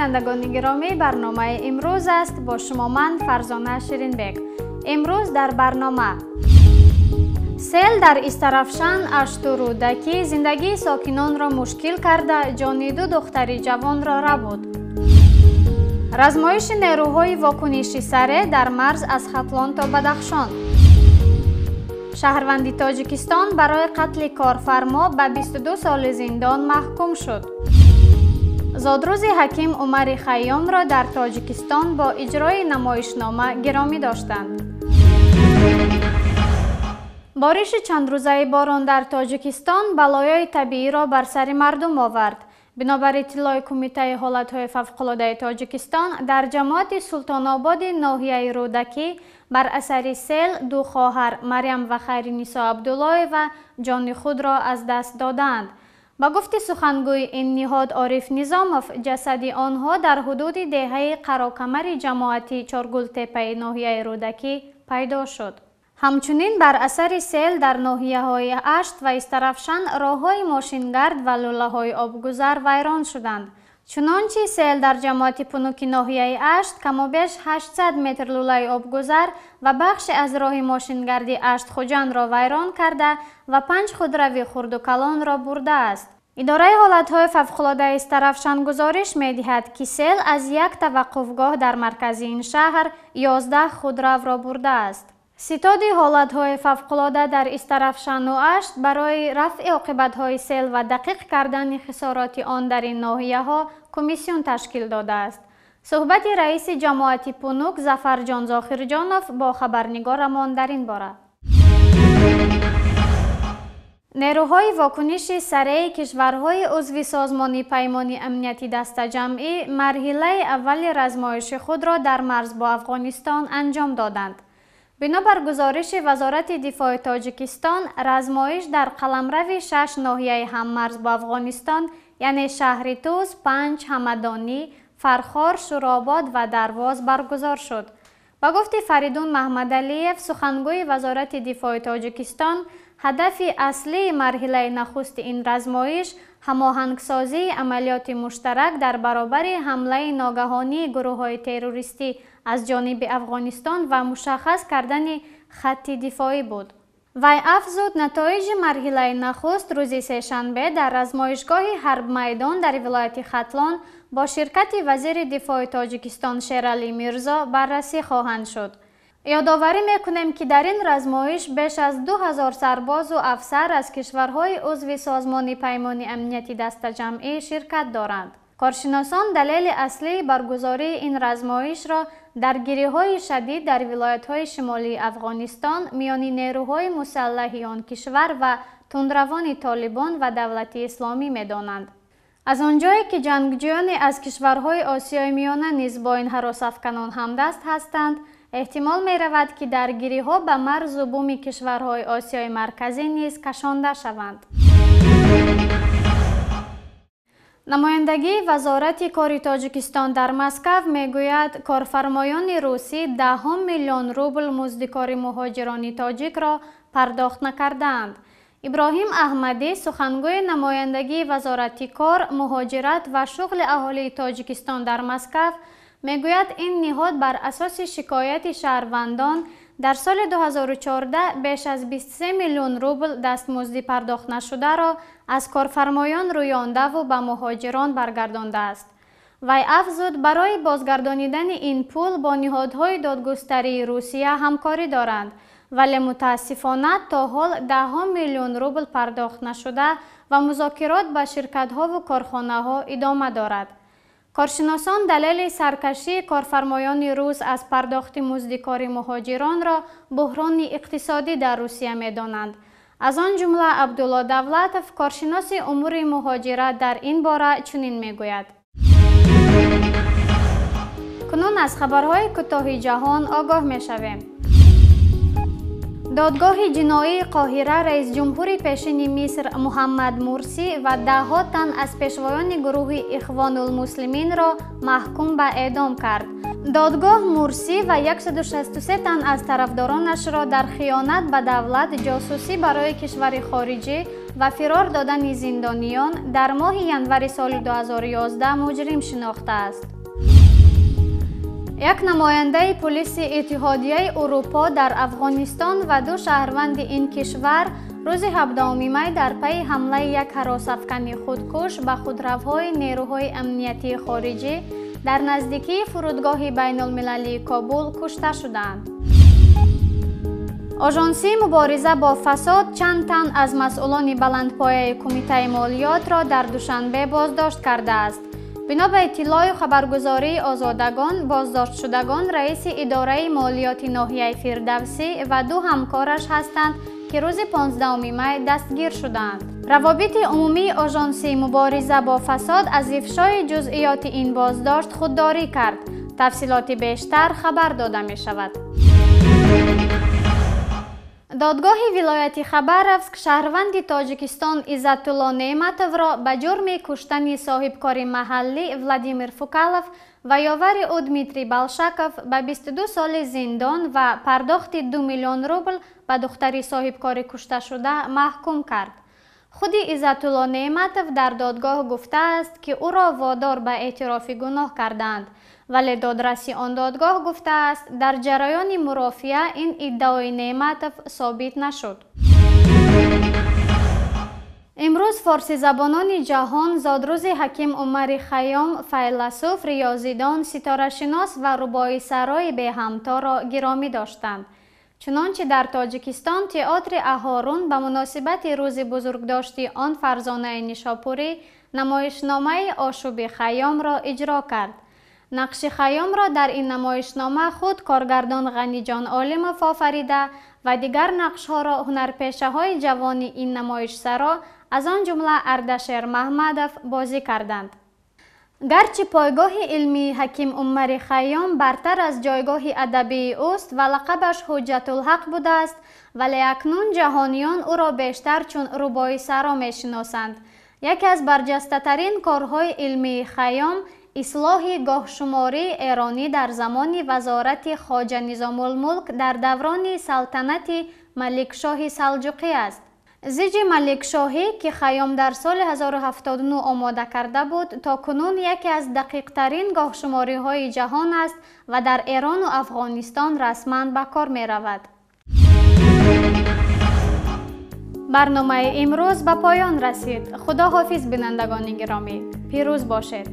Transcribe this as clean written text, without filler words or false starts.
Бинандагони гиромӣ, барномаи имрӯз аст. Бо шумо ман Фарзона Ширинбек. Имрӯз дар барнома: сел дар Истарафшан, Ашту Рӯдакӣ зиндагии сокинонро мушкил карда, ҷони ду духтари ҷавонро рабуд. Размоиши нерӯҳои вокуниши саре дар марз аз Хатлон то Бадахшон. Шаҳрванди Тоҷикистон барои қатли корфармо ба 22 соли зиндон маҳкум шуд. Зодрӯзи Ҳаким Умари Хайёмро дар Тоҷикистон бо иҷрои намоишнома гиромӣ доштанд. Бориши чандрӯзаи борон дар Тоҷикистон балоёи табииро бар сари мардум овард. Бинобар иттилои Кумитаи ҳолатҳои фавқулодаи Тоҷикистон, дар ҷамоати Султонободи ноҳияи Рӯдакӣ бар асари сел ду хоҳар Марьям ва Хайринисо Абдуллоева ҷони худро аз даст додаанд. Ба гуфти сухангӯи ин ниҳод Ориф Низомов, ҷасади онҳо дар ҳудуди деҳаи Қарокамари ҷамоати Чоргултепаи ноҳияи Рӯдакӣ пайдо шуд. Ҳамчунин бар асари сел дар ноҳияҳои Ашт ва Истарафшан роҳҳои мошингард ва лӯлаҳои обгузар вайрон шуданд. Чунончи сел дар ҷамоати Пунуки ноҳияи Ашт камобеш 800 метр лӯлаи обгузар ва бахше аз роҳи мошингарди Ашт-Хуҷандро вайрон карда ва панҷ худрави хурду калонро бурдааст. Идораи ҳолатҳои фавқулодаи Истарафшан гузориш медиҳад, ки сел аз як таваққуфгоҳ дар маркази ин шаҳр 11 худравро бурдааст. Ситоди ҳолатҳои фавқулода дар Истарафшану Ашт барои рафъи оқибатҳои сел ва дақиқ кардани хисороти он дар ин ноҳияҳо комиссион ташкил додааст. Суҳбати раиси ҷамоати Пунук Зафарҷон Зохирҷонов бо хабарнигорамон дар ин бора. Нерӯҳои вокуниши сареи кишварҳои узви Созмони Паймони Амнияти Дастаҷамъӣ марҳилаи аввали размоиши худро дар марз бо Афғонистон анҷом доданд. Бинобар гузориши Вазорати дифои Тоҷикистон, размоиш дар қаламрави шаш ноҳияи ҳаммарз бо Афғонистон, яъне шаҳри Тӯз, Панҷ, Ҳамадонӣ, Фархор, Шӯробод ва Дарвоз баргузор шуд. Ба гуфти Фаридун Маҳмадалиев, сухангӯи Вазорати дифои Тоҷикистон, ҳадафи аслии марҳилаи нахусти ин размоиш ҳамоҳангсозии амалиёти муштарак дар баробари ҳамлаи ногаҳонии гурӯҳҳои террористӣ аз ҷониби Афғонистон ва мушаххас кардани хатти дифоӣ буд. Вай афзуд, натоиҷи марҳилаи нахуст рӯзи сешанбе дар размоишгоҳи Ҳарбмайдон дар вилояти Хатлон бо ширкати вазири дифои Тоҷикистон Шералӣ Мирзо баррасӣ хоҳанд шуд. Ёдоварӣ мекунем, ки дар ин размоиш беш аз 2000 сарбозу афсар аз кишварҳои узви Созмони Паймони Амнияти Дастаҷамъӣ ширкат доранд. Коршиносон далели аслии баргузории ин размоишро даргириҳои шадид дар вилоятҳои шимолии Афғонистон миёни нерӯҳои мусаллаҳи он кишвар ва тундравони Толибон ва Давлати Исломӣ медонанд. Аз он ҷое ки ҷангҷӯёне аз кишварҳои Осиёи Миёна низ бо ин ҳаросафканон ҳамдаст ҳастанд, эҳтимол меравад, ки даргириҳо ба марзу буми кишварҳои Осиёи Марказӣ низ кашонда шаванд. Намояндагии Вазорати кори Тоҷикистон дар Москав мегӯяд, корфармоёни русӣ даҳҳо миллион рубл музди кори муҳоҷирони тоҷикро пардохт накардаанд. Иброҳим Аҳмадӣ, сухангӯи намояндагии Вазорати кор, муҳоҷират ва шуғли аҳолии Тоҷикистон дар Москав, мегӯяд, ин ниҳод бар асоси шикояти шаҳрвандон дар соли 2014 беш аз 23 миллион рубл дастмузди пардохт нашударо аз корфармоён рӯёндаву ба муҳоҷирон баргардондааст. Вай афзуд, барои бозгардонидани ин пул бо ниҳодҳои додгустарии Русия ҳамкорӣ доранд, вале мутаассифона то ҳол даҳҳо миллион рубл пардохт нашуда ва музокирот ба ширкатҳову корхонаҳо идома дорад. Коршиносон далели саркашии корфармоёни рус аз пардохти музди кори муҳоҷиронро буҳрони иқтисодӣ дар Русия медонанд. Аз он ҷумла Абдулло Давлатов, коршиноси умури муҳоҷират, дар ин бора чунин мегӯяд. Кунун аз хабарҳои кӯтоҳи ҷаҳон огоҳ мешавем. Додгоҳи ҷиноии Қоҳира раисҷумҳури пешини Миср Муҳаммад Мурсӣ ва даҳҳо тан аз пешвоёни гурӯҳи Ихвонулмуслиминро маҳкум ба эъдом кард. Додгоҳ Мурсӣ ва 163 тан аз тарафдоронашро дар хиёнат ба давлат, ҷосусӣ барои кишвари хориҷӣ ва фирор додани зиндониён дар моҳи январи соли 2011 муҷрим шинохтааст. Як намояндаи пулиси Иттиҳодияи Урупо дар Афғонистон ва ду шаҳрванди ин кишвар рӯзи 17 май дар пайи ҳамлаи як ҳаросафкани худкуш ба худравҳои нерӯҳои амниятии хориҷӣ дар наздикии фурудгоҳи байнулмилалии Кобул кушта шуданд. Ожонсии мубориза бо фасод чанд тан аз масъулони баландпояи Кумитаи молиётро дар Душанбе боздошт кардааст. Бино ба иттилои хабаргузории Озодагон, боздоштшудагон раиси идораи молиёти ноҳияи Фирдавсӣ ва ду ҳамкораш ҳастанд, ки рӯзи 15 май дастгир шуданд. Равобити умумии Ожонсии мубориза бо фасод аз ифшои ҷузъиёти ин боздошт худдорӣ кард. Тафсилоти бештар хабар дода мешавад. Додгоҳи вилояти Хабаровск шаҳрванди Тоҷикистон Иззатулло Неъматовро ба ҷурми куштани соҳибкори маҳаллӣ Владимир Фукалов ва ёвари ӯ Дмитрий Балшаков ба 22 соли зиндон ва пардохти 2 миллион рубл ба духтари соҳибкори кушташуда маҳкум кард. Худи Иззатулло Неъматов дар додгоҳ гуфтааст, ки ӯро водор ба эътирофи гуноҳ кардаанд, вале додраси он додгоҳ гуфтааст, дар ҷараёни мурофиа ин иддаои Неъматов собит нашуд. Имрӯз форсизабонони ҷаҳон зодрӯзи Ҳаким Умари Хайём, файласуф, риёзидон, ситорашинос ва рубоисарои беҳамторо гиромӣ доштанд. Чунончи дар Тоҷикистон театри Аҳорун ба муносибати рӯзи бузургдошти он фарзонаи Нишопурӣ намоишномаи Ошуби Хайёмро иҷро кард. Нақши Хайёмро дар ин намоишнома худ коргардон Ғаниҷон Олимов офарида ва дигар нақшҳоро ҳунарпешаҳои ҷавони ин намоишсаро, аз он ҷумла Ардашер Маҳмадов, бозӣ карданд. Гарчи пойгоҳи илмии Ҳаким Умари Хайём бартар аз ҷойгоҳи адабии ӯст ва лақабаш Ҳуҷҷатулҳақ будааст, вале акнун ҷаҳониён ӯро бештар чун рубоисаро мешиносанд. Яке аз барҷастатарин корҳои илмии Хайём ислоҳи гоҳшумории эронӣ дар замони вазорати Хоҷа Низомулмулк дар даврони салтанати Маликшоҳи Салҷуқӣ аст. Зиҷи Маликшоҳӣ, ки Хайём дар соли 1079 омода карда буд, то кунун яке аз дақиқтарин гоҳшумориҳои ҷаҳон аст ва дар Эрону Афғонистон расман ба кор меравад. Барномаи имрӯз ба поён расид. Худо ҳофиз, бинандагони гиромӣ. Пирӯз бошед.